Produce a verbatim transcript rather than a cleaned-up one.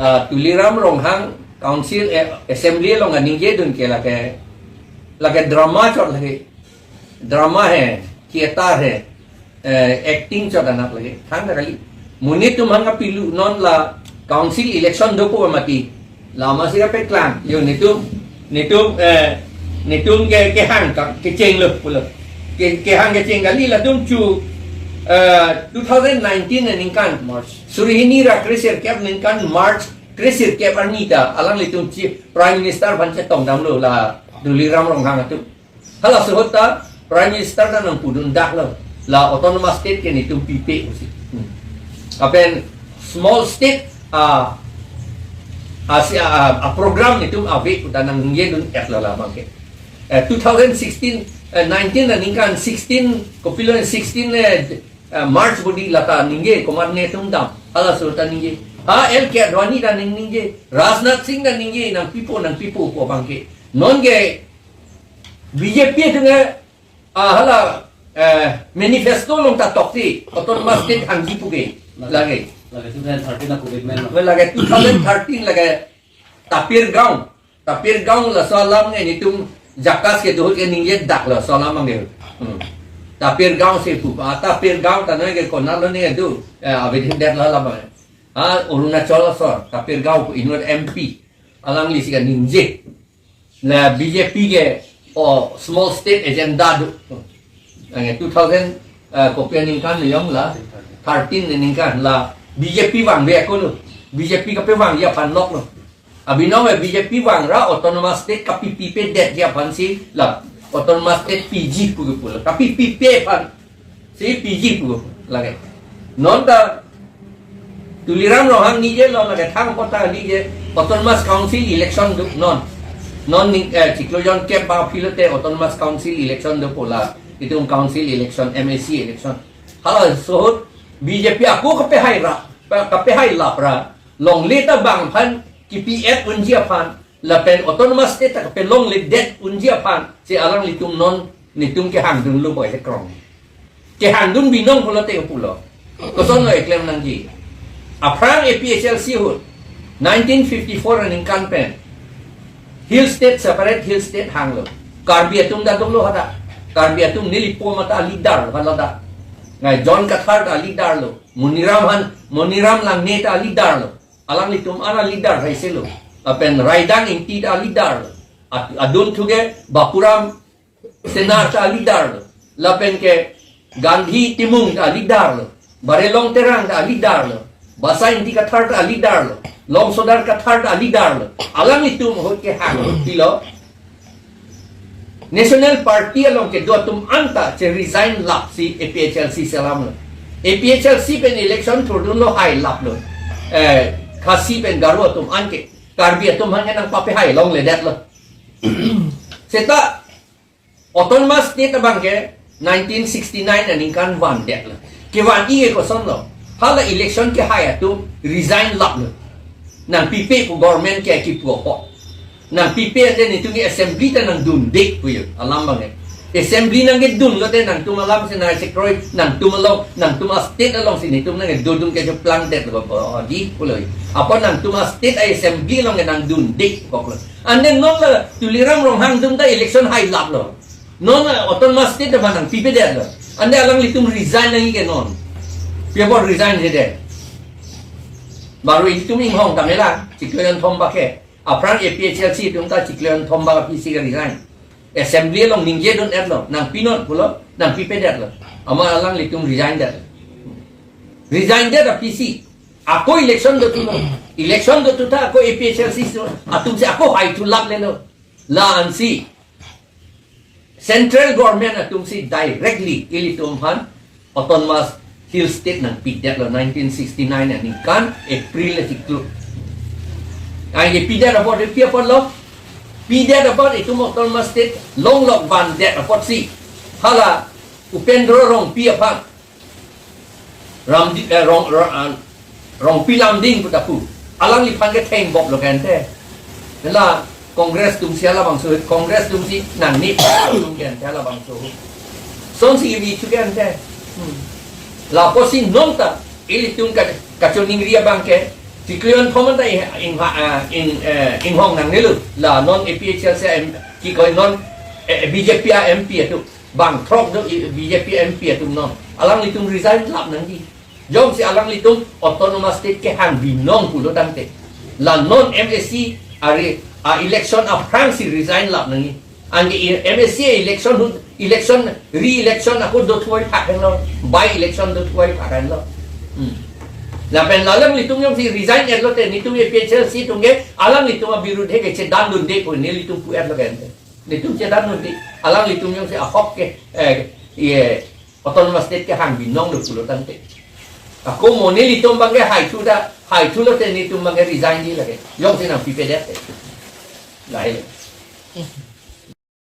Ah, Tuliram Ronghang Council, eh, Assembly along aningje dun ke lake, lake drama chot lake. Drama he, theater he, eh, acting chot anat lake. Thangta kali. Monit atum hang kapilu non la council election dopo mati. Lama si kapeklang. Yo netum, netum, eh, netum ke, kehang ka, kecheng lo pulo. Ke, kehang kecheng kali latum chu, eh, two thousand nineteen aningkan March. Suri hini ra kre sirkep aningkan March kre sirkep arni ta alanglitum Chief Prime Minister aphan chetong damlo la Tuliram Ronghang atum. Halaso ahut ta Prime Minister ta nangpudun dak lo. La autonomous state ke netum pipe pusi. Hmm. Lapen small state, ah, asi, ah, ah, program netum ave pu ta nangje dun et lo labang ke. Eh, two thousand sixteen, eh, nineteen aningkan sixteen, kopilo sixteen, eh, eh, March bodi lata ningje, komat netum dam. Halaso ta ningje. Ha, L K Advani ta ning ningje. Rajnath Singh ta ningje, nangpipo, nangpipo pu abang ke. Non ke B J P atum ke, ah, hala, eh, manifesto along ta tokte, autonomous state hangji pu ke. Lake. Lake two thousand thirteen a commitment lo. Lake two thousand thirteen lake Tapir Gaon. Tapir Gaon laso alam nge netum JACAS kedo ahut ke ningje dak laso alam nge. Hmm. Tapir Gaon si pu. Ah, Tapir Gaon ta nang ke konat lo ne do. Eh, avedin det lo alam nge. Ah, Arunachal laso. Tapir Gaon pu inut M P. Alangli si kaningje. La B J P ke, oh, small state agenda do. Ange two thousand, eh, kopi aningkan lo yong la, thirteen aningkan la B J P vangve ako lo. B J P kapevangji aphan lok lo. Abinong eh B J P vangra autonomous state kapipipedet ji aphan si la autonomous state piji pu ke pulo. Kapipipe aphan si piji pu lake. Non ta Tuliram Ronghang ningje lo lake thang pota ningje autonomous council election do non. Non ni, eh, chiklo jonkep ba aphi lote autonomous council election dopo la. Itum council election, M A C election. Halaso ahut B J P ako kapehai ra, pa-, kapehai lap ra, longle ta bang aphan kipi-et unji aphan, lapen autonomous state ta kapelongledet unji aphan, si alanglitum non netum kehangdun lo boy hekrong. Kehangdun binong pulote pulo. Koson lo eklem nangji. Aphrang A P H L C ahut, nineteen fifty-four aningkan pen, hill state, separate hill state hanglo. Karbi atum ta dolo hada. Karbi atum nelipo mata leader lo hada. Ngai John Kathar ta leader lo. Moniram han, Moniram Langne ta leader lo. Alanglitum ana leader haise lo. Lapen Raidang Ingti ta leader lo. Ad-, adun thuke Bapuram Senar ta leader lo. Lapen ke Gandhi Timung ta leader lo. Barelong Terang ta leader lo. Basa Ingti Kathar ta leader lo. Longsodar Kathar ta leader lo. Alanglitum ahut kehang lo. Pilo. National Party along kedo atum anta che resign lap si A P H L C selam lo. A P H L C pen election thurdun lo hai lap lo. Eh, Khasi pen Garo atum anke. Karbi atum hangke nangpapehai longledet lo. Seta autonomous state abang ke nineteen sixty-nine aningkan vandet lo. Kevan-i ke koson lo. Hala election kehai atum resign lap lo. Nangpipe pu government ke kipu ho. Nangpipe ante netum ke assembly ta nangdunde pu yo. Alam abang ke. Assembly nangkedun lote nangtum alam si nai sekroi nangtum along, nangtum a-state along si netum nangkedodun ke jo plangdet lo. Oh, di pulo. Apot nangtum a-state a-assembly along ke nangdunde kok lo. Ante non la Tuliram Ronghang atum ta election hai lap lo. Non, eh, autonomous state ta nangpipedet lo. Ante alanglitum resign nangji ke non. Pi apot resign jedet. Baru itum inghong tame la, chiklo jonthom bak ke. Aphrang A P H L C atum ta chiklo jonthom bak aphi si ke resign. Assembly along ningje dun-et lo, nangpinon pulo, nangpipedet lo. Amat alanglitum resign det lo. Resign det aphi si. Ako election dotu lo. Election dotu ta ako A P H L C atum si ako hai thu lap le lo. La ansi central government atum si directly ilitum aphan autonomous hill state nangpidet lo nineteen sixty-nine aningkan April le chiklo. Ai pidet apot, pi apot lo? Pidet apot itum autonomous state longlok vandet apot si hala Upendro Rongpi aphan Ramdi, eh, Rong, Rong, ah, Rongpi Lamding pu ta pu. Alangliphan ke theng bop lo kente. Nela Congress atum si halabangso, Congress atum si nangni atum kente halabangso. Son si ivi chu kente. Hmm. Lapusi non ta ilitum ka, kachiningri abang ke Tiklion thoman ta in, in, ah, in, eh, inghong nangnelo. La non A P H L C M, ki koi non, eh, B J P a M P atum. Bang throk do i-, B J P M P atum non. Alanglitum resign lap nangji. Jongsi alanglitum autonomous state kehang binong pulo tangte. La non M A C ari, a election aphrangsi resign lap nangji. Anke i-, M A C election ahut, election, re-election ako dothuai thak henlo, by election dothuai thak henlo. Hmm. Lapen la alanglitum jongsi resign etlo te, netum A P H L C atum ke, alanglitum abirudhe ke chedandunde pu nelitum pu-etlo ke ante. Netum chedandunde, alanglitum jongsi ahok ke, eh, ye, autonomous state kehang binonglo pulo tangte. Ako mo nelitum abang ke haithu ta, haithulo te netum abang ke resign di lake. Jongsi nangpipedet te. Lahai.